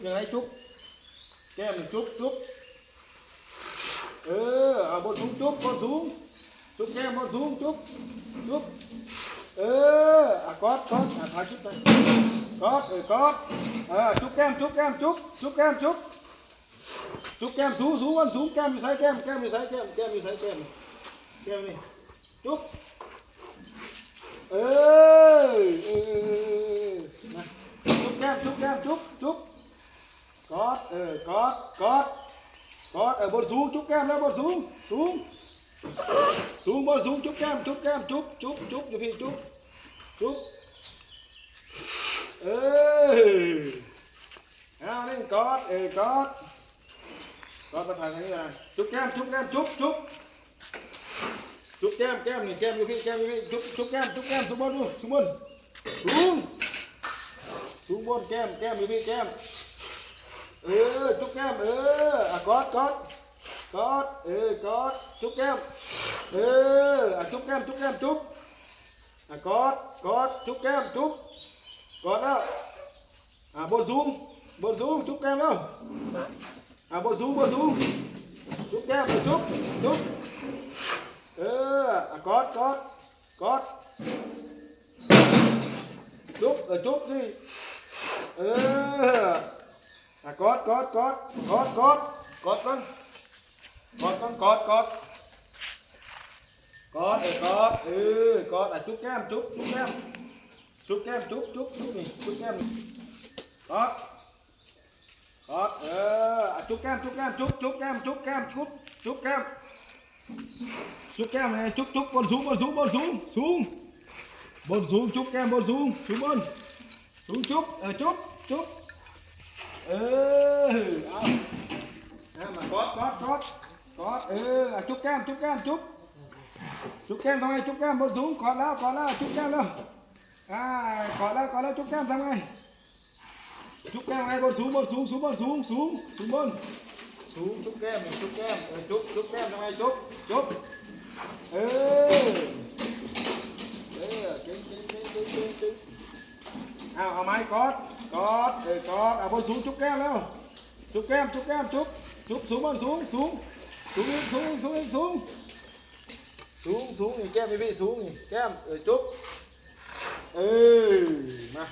ຈັ່ງໃດ? ຈຸບ ແກ້ມຈຸບ ຈຸບ ເອີ ເອົາ ບົນສູງ ຈຸບ ບົນສູງ ຈຸບແກ້ມ ບົນສູງ ຈຸບ ຈຸບ ເອີ ອາ ກອດ ກອດ ອາ ຖ່າຍຄລິບໄປ ກອດ ເອີ ກອດ ເອີ ຈຸບແກ້ມ ຈຸບແກ້ມ ຈຸບ ຈຸບແກ້ມ ຈຸບ ຈຸບແກ້ມ ສູງ ສູງ ບົນສູງ ແກ້ມຢູ່ໃສ? ແກ້ມ ແກ້ມຢູ່ໃສ? ແກ້ມ ແກ້ມຢູ່ໃສ? ແກ້ມ ແກ້ມນີ້ ຈຸບ ເອີ ເອີ ເອີ ເອີ ນະ ຈຸບແກ້ມ ຈຸບແກ້ມ ຈຸບ ຈຸບ ກອດ ເອີ ກອດ ກອດ ກອດ ເອີ ບົນສູງ ຈຸບແກ້ມແລ້ວ ບົນສູງ ສູງ ສູງ ບົນສູງ ຈຸບແກ້ມ ຈຸບແກ້ມ ຈຸບ ຈຸບ ຈຸບ ຢູ່ພີ້ ຈຸບ ຈຸບ ເອີ ອາ ນີ້ ກອດ ເອີ ກອດ ກອດ ມາຖ່າຍທາງນີ້ ຈຸບແກ້ມ ຈຸບແກ້ມ ຈຸບ ຈຸບ ຈຸບແກ້ມ ແກ້ມນີ້ ແກ້ມຢູ່ພີ້ ແກ້ມຢູ່ພີ້ ຈຸບ ຈຸບແກ້ມ ຈຸບແກ້ມ ສູງບົນ ສູງບົນ ສູງ ສູງບົນ ແກ້ມ ແກ້ມຢູ່ພີ້ ແກ້ມ ເອີ ຈຸບແກ້ມ ເອີ ອາ ກອດ ກອດ ກອດ ເອີ ກອດ ຈຸບແກ້ມ ເອີ ອາ ຈຸບແກ້ມ ຈຸບແກ້ມ ຈຸບ ອາ ກອດ ກອດ ຈຸບແກ້ມ ຈຸບ ກອດແລ້ວ ອາ ບົນສູງ ບົນສູງ ຈຸບແກ້ມແລ້ວ ອາ ບົນສູງ ບົນສູງ ຈຸບແກ້ມ ຈຸບ ຈຸບ ເອີ ອາ ກອດ ກອດ ກອດ ຈຸບ ເອີ ຈຸບນີ້ ເອີ ອາ ກອດ ກອດ ກອດ ກອດ ກອດ ກອດກ່ອນ ກອດກ່ອນ ກອດ ກອດ ເອີ ກອດ ເອີ ກອດ ອາ ຈຸບແກ້ມ ຈຸບ ຈຸບແກ້ມ ຈຸບແກ້ມ ຈຸບ ຈຸບ ຈຸບນີ້ ຈຸບແກ້ມ ກອດ ກອດ ເອີ ອາ ຈຸບແກ້ມ ຈຸບແກ້ມ ຈຸບ ຈຸບແກ້ມ ຈຸບແກ້ມ ຈຸບ ຈຸບແກ້ມ ຈຸບແກ້ມ ເອີ ຈຸບ ຈຸບ ບົນສູງ ບົນສູງ ບົນສູງ ສູງ ບົນສູງ ຈຸບແກ້ມ ບົນສູງ ສູງບົນ ສູງ ຈຸບ ເອີ ຈຸບ ຈຸບ ເອີ ເອົາ ເອົາ ມາ ກອດ ກອດ ກອດ ກອດ ເອີ ອາ ຈຸບແກ້ມ ຈຸບແກ້ມ ຈຸບ ຈຸບແກ້ມ ທຳໄມ ຈຸບແກ້ມ ບົນສູງ ກອດແລ້ວ ກອດແລ້ວ ຈຸບແກ້ມແລ້ວ ອາ ກອດແລ້ວ ກອດແລ້ວ ຈຸບແກ້ມ ທຳໄງ? ຈຸບແກ້ມ ທຳໄງ? ບົນສູງ ບົນສູງ ສູງ ບົນສູງ ສູງ ສູງບົນ ສູງ ຈຸບແກ້ມ ຈຸບແກ້ມ ເອີ ຈຸບ ຈຸບແກ້ມ ທຳໄງ? ຈຸບ ຈຸບ ເອີ ເອີ ເກັ່ງ ເກັ່ງ ເກັ່ງ ເກັ່ງ ເກັ່ງ ເກັ່ງ ເອົາ ເອົາໃໝ່ ກອດ ກອດ ເອີ ກອດ ເອົາ ບົນສູງ ຈຸບແກ້ມແລ້ວ ຈຸບແກ້ມ ຈຸບແກ້ມ ຈຸບ ຈຸບ ສູງ ບົນສູງ ສູງ ສູງອີກ ສູງອີກ ສູງອີກ ສູງ ສູງ ສູງ ນີ້ ແກ້ມ ພີ້ ສູງ ນີ້ ແກ້ມ ເອີ ຈຸບ ເອີ ມາ